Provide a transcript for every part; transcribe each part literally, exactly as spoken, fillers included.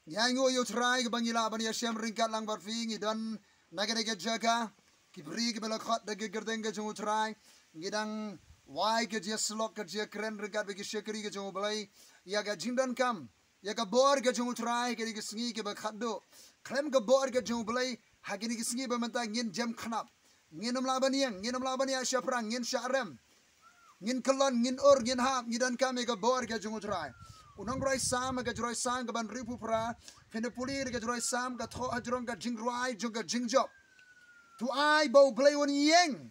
Ngi ainguh ïa u Trai kaba ngi lah ban ïashem ryngkat lang bad phi. Ngi don na kane ka jaka, ki briew kiba la khot da ka kyrteng ka jong u Trai. Ngi dang wai ka jingïasyllok, ka jingïakren ryngkat bad ki shakri ka jong u Blei ïa ka jingdonkam, ïa ka bor ka jong u Trai ha kine ki sngi kiba khatduh. Khlem ka bor ka jong u Blei, ha kine ki sngi ba mynta ngin jem khnap. Ngin ym lah ban ïeng, ngin ym lah ban ïaid shaphrang, ngin shah rem. Ngin kyllon, ngin ur, ngin hap, ngi donkam ïa ka bor ka jong u Trai. U nongrwai Salm ha ka jingrwai Salm kaba hynriewphew phra, phin da pule ïa ka jingrwai Salm, ka thoh hajrong ka jingrwai jong ka jingjop. To ai ba u Blei un ïeng.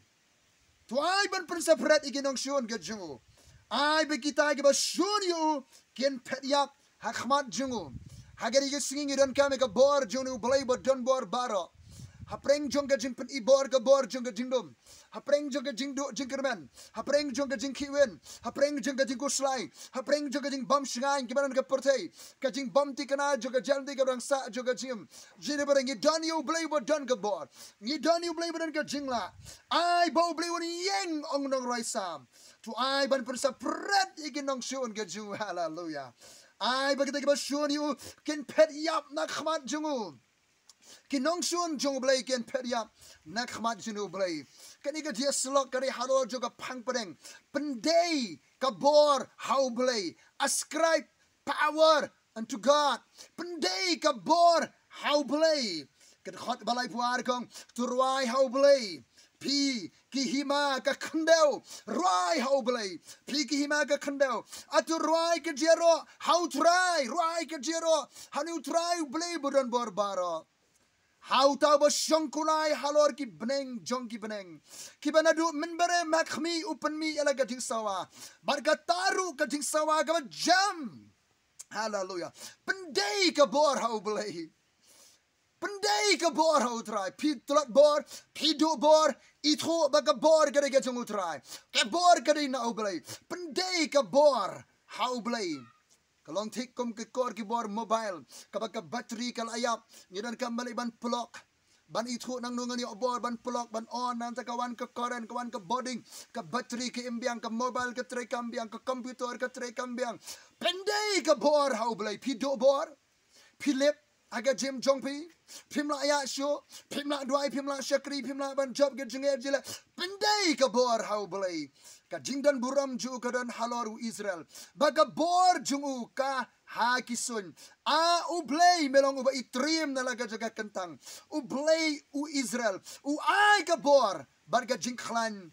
To ai ban pynsapret ïa ki nongshun ka jong u. Ai ba kita kiba shun ïa u kin phet ïap ha khmat jong u. Ha kine ki sngi ngi donkam ïa ka bor jong u Blei ba don bor baroh. Hapdeng jong ka jingpyni bor, ka bor jong ka jingdum. Hapdeng jong ka jingduh jingkyrmen. Hapdeng jong ka jingkhih win. Hapdeng jong ka jingkhuslai. Hapdeng jong ka jingbym shngaiñ kiba don ha ka pyrthei. Ka jingbym thikna jong ka jingïaid lynti, ka rangsa jong ka jingim. Jingim ba ngi don ïa u Blei ba don ka bor. Ngi don ïa u Blei ba don ka jinglah. Ai ba u Blei un ïeng, ong u nongrwai Salm. To ai ban pynsapret ïa ki nongshun ka jong u. Haleluya. Ai ba kita kiba shun ïa u kin phet ïap na khmat jong u. Ki nongshun jong u Blei kin phet ïap na khmat jong u Blei. Kane ka jingïasyllok ka dei halor jong ka phang pdeng. Pyndei ka bor ha u Blei. Ascribe power unto God. Pyndei ka bor ha u Blei. Ka dkhot ba laiphew ar ka ong, to rwai ha u Blei, phi ki hima ka khyndew, rwai ha u Blei, phi ki hima ka khyndew. A to rwai ka jingïaroh ha u Trai, rwai ka jingïaroh ha une u Trai u Blei ba don bor baroh. Ha uta uba shong kulai halor ki bneng jong ki bneng. Kiba naduh mynba re ma khmih u pynmih ïa la ka jingsawa. Bad kata ruh ka jingsawa kaba jam. Haleluya. Pyndei ka bor ha u Blei. Pyndei ka bor ha u Trai. Phi tlot bor, phi duh bor, ithuh ba ka bor ka dei ka jong u Trai. Ka bor ka dei na u Blei. Pyndei ka bor ha u Blei. Ka long thik kum ka kor ki bor mobile, kaba ka battery ka la ïap, ngi donkam ban leit ban plug. Ban ithuh nangno ngan ïoh bor, ban plug, ban on, nangta ka wan ka current, ka wan ka bording, ka battery ka im biang, ka mobile ka trei kam biang, ka computer ka trei kam biang. Pyndei ka bor ha u Blei. Phi duh bor, phi lip ha ka gym jong phi, phim lah ïaid shuh, phim lah duwai, phim lah shakri, phim lah ban jop ka jingeh jingeh. Pyndei ka bor ha u Blei. Ka jingdon burom jong u ka don halor u Israel, ba ka bor jong u ka ha ki suiñ. A u Blei, me long uba i triem na la ka jaka kyntang. U Blei u Israel u ai ka bor bad ka jingkhlaiñ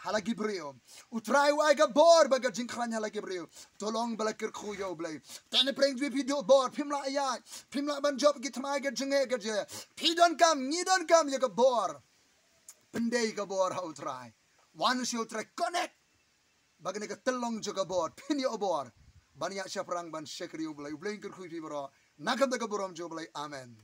ha la ki briew. U Trai u ai ka bor bad ka jingkhlaiñ ha la ki briew. To long ba la kyrkhu ïa u Blei. Te na pdeng jong phi, phi duh bor, phim lah ïaid, phim lah ban jop ki thma ka jingeh ka jingeh. Phi donkam, ngi donkam ïa ka bor. Pyndei ka bor ha u Trai. Wan sha u Trai, connect. Ba kane ka tyllong jong ka bor phin ïoh bor ban ïaid shaphrang ban shakri u Blei. U Blei un kyrkhu ïa phi baroh na ka bynta ka burom jong u Blei. Amen.